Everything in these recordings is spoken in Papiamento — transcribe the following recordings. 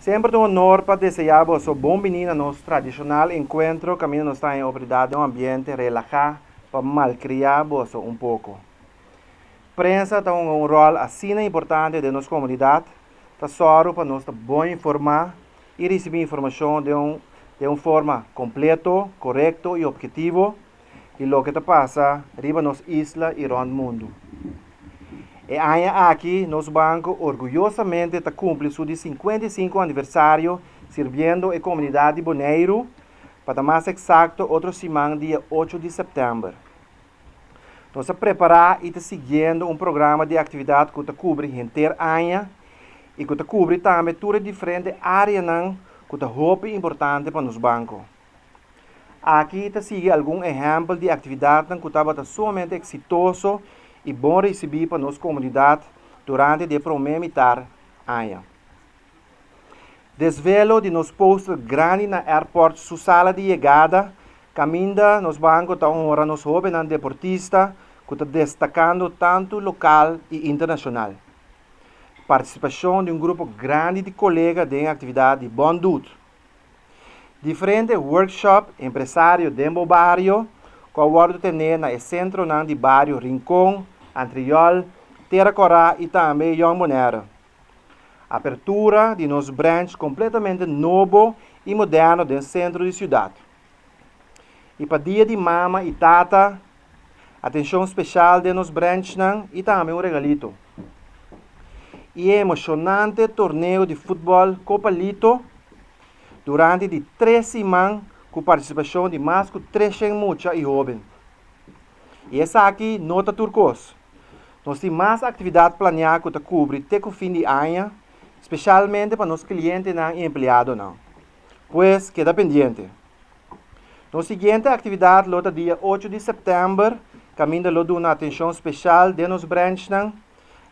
Semper ta un honor pa deseá boso bon biní na nos tradishonal enkuentro kaminda nos ta haña oportunidat den un ambiente relahá pa malkriá boso un poko. Prensa ta hunga un ròl asina importante den nos komunidat, ta sòru pa nos ta bon informá i risibí informashon den un den un forma kompleto, korekto i ophetivo di loke ta pasa riba nos isla i rònt mundu. E aña aki nos banko orguyosamente ta kumpli su di 55 aniversario sirbiendo e komunidat di Boneiru, pa ta mas eksakto otro siman dia 8 di sèptèmber. Nos a prepará i ta siguiendo un programa di aktividat ku ta kubri henter aña i ku ta kubri tambe tur e diferente áreanan ku ta hopi importante pa nos banko. Aki ta sigui algun ehèmpel di aktividatnan ku tabata sumamente eksitoso i bon risibí pa nos komunidat durante di e promé mitar aña. Desvelo di nos poster grandi na airport su sala di yegada, kaminda nos banko ta honra nos hóbennan deportista ku ta destakando tantu lokal i internashonal. Partisipashon di un grupo grandi di kolega den aktividat di Bon Dut. Diferente workshop empresario den bo bario ku a wòrdu tené na e sentronan di bario Rincon, Antriol, Tera Kòrá i tambe Jong Bonaire. Apertura di nos branch kompletamente nobo i moderno den sentro di siudat. I pa dia di mama i tata, atenshon speshal den nos branchnan i tambe un regalito. I e emoshonante torneo di futbòl Copa Lito durante di tres siman ku partisipashon di mas ku 300 mucha i hóben. I esaki no ta tur kos. Nos tin mas aktividat planiá ku ta kubri te ku fin di aña, spesialmente pa nos klientenan i empleadonan. Pues, keda pendiente. Nos siguiente aktividat lo ta dia 8 di sèptèmber, kaminda lo duna atenshon spesial den nos branchnan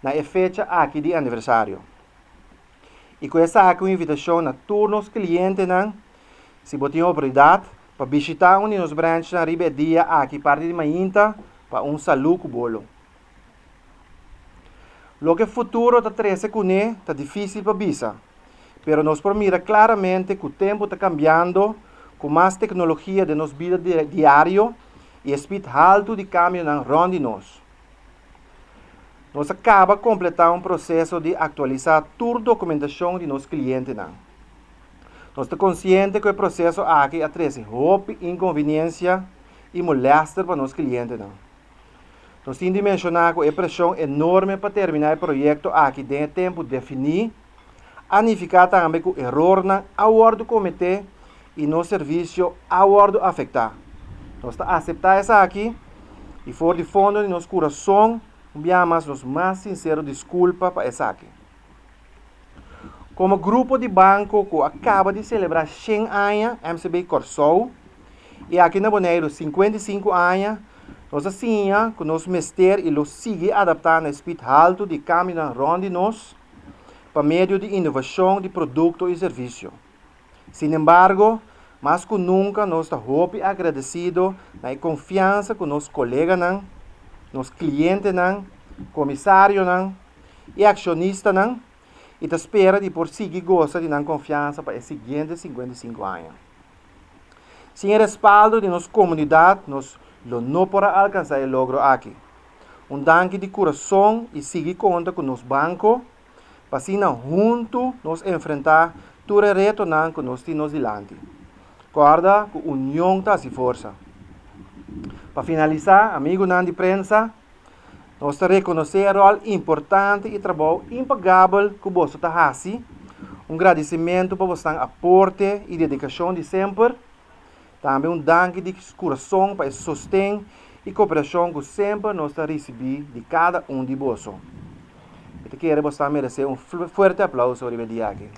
na e fecha aki di aniversario. I ku esaki un invitashon na tur nos klientenan, si bo tin oportunidat, pa bishitá un di nos branchnan riba e dia aki parti di mainta pa un salú ku bolo. Loke futuro ta trese kuné ta difísil pa bisa, pero nos por mira klaramente ku tempu ta kambiando ku mas teknologia den nos bida diario i e spit haltu di kambionan rònt di nos. Nos a kaba kompletá un proseso di aktualisá tur dokumentashon di nos klientenan. Nos ta konsiente ku e proseso aki a trese hopi inkonviniensia i molèster pa nos klientenan. Nos tin di menshoná ku e preshon enorme pa terminá e proyekto aki den e tempu definí a nifiká tambe ku erornan a wòrdu kometé i nos servisio a wòrdu afektá. Nos ta aseptá esaki i for di fondo di nos kurason un biaha mas nos mas sinsero diskulpa pa esaki. Komo grupo di banko ku a kaba di selebrá 100 aña, MCB Kòrsou, i aki na Boneiru 55 aña, nos a siña ku nos mester i lo sigui adaptá na e spit haltu di kambionan rònt di nos pa medio di inovashon di produkto i servisio. Sinembargo, mas ku nunka nos ta hopi agradesido na e konfiansa ku nos koleganan, nos klientenan, komisarionan i akshonistanan i ta spera di por sigui gosa di nan konfiansa pa e siguiente 55 aña. Sin e respaldo di nos komunidat, nos lo no por a alkansá e logro aki. Un danki di kurason i sigui konta ku nos banko, pa asina huntu nos enfrentá tur e retonan ku nos tin nos dilanti. Kòrda ku union ta hasi forsa. Pa finalisá, amigunan di prensa, nos ta rekonosé e ròl importante i trabou impagabel ku boso ta hasi. Un gradisimentu pa bosnan aporte i dedikashon di semper. Tambe un danki di kurason pa e sosten i kooperashon ku semper nos ta risibí di kada un di boso. Mi ta kere boso ta meresé un fuerte aplouso riba e dia aki.